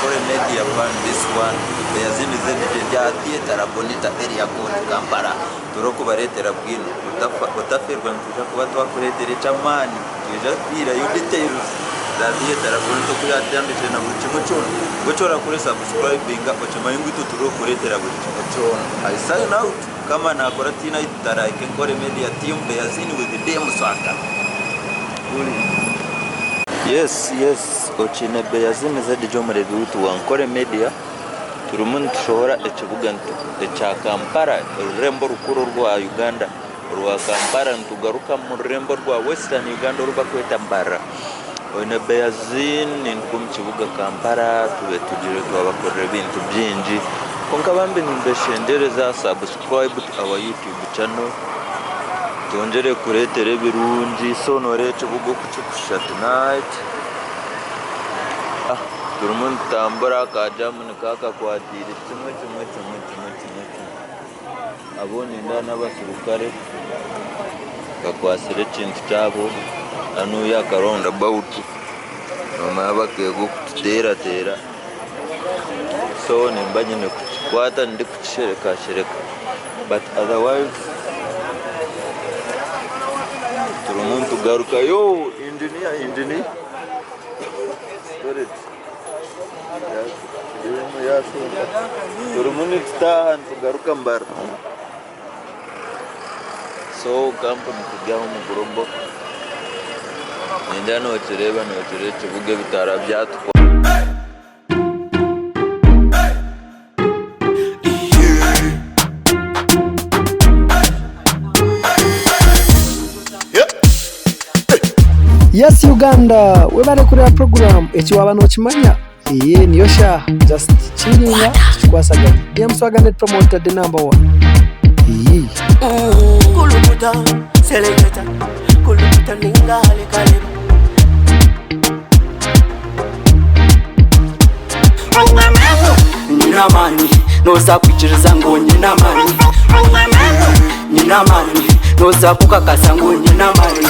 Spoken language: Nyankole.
Nkore Media One this one Beyazini ZJ ndi aha Theatre La Bonita Area Code Kampala turikubareetera bwino otaferwa nitwija kuba twakureetera eky'amaani nitwija kukwihirayo details za Theatre La Bonita oku yatandikire na buri kimwe kyona iwe eki orakore subscribinga okimanye ngu itwe turikukureetera buri kimwe kyona I sign out Mukama nakora tihaine ahu tutarahika Nkore Media Team Beyazini with Dame Swagga. Yes yes okiine Beyazini ZJ omureebi waitu wa Nkore Media turimu nitushohora ekibuga ekya Kampala orurembo orukuru orwa Uganda orwa Kampala nitugaruka omu rurembo orwa Western Uganda oru barikweta Mbarara. Oine Beyazini ninduga omu kibuga Kampala tube tugire twabakorera ebintu bingi kwonka bambi nimbeshengyereza subscribe to our YouTube channel twongyere kukureetera ebirungi so noreeba ekibuga oku kirikushusha tonight turimu nitutambura aka jam nikakakwatiire kimwe kimwe kimwe kimwe kimwe kimwe abu nindeeba n'abaserukare bakwatsire ekintu kyabo hanuya aka round about nomanya bakeega okututeerateera so nimba nyine kukikwata ndikukisherekashereka but otherwise turimu nitugarukayo engineer engineer Turimu nitutaaha nitugaruka Mbarara so kampuni turi aha omu Global nindeeba nokireeba nokireeba ekibuga ebitaara byatukwa. Yes Uganda webare kureba program eki waba nokimanya eye niyo shaaha just chillinga tukikwasaganya DM Swagga Net Promoter the number one iyii. Kulukuta, seleketa, kulukuta ninga halekaleba. Nyine amaani, noza kwikiriza ngu nyine amaani. Nyine amaani, noza kukakasa ngu nyine amaani.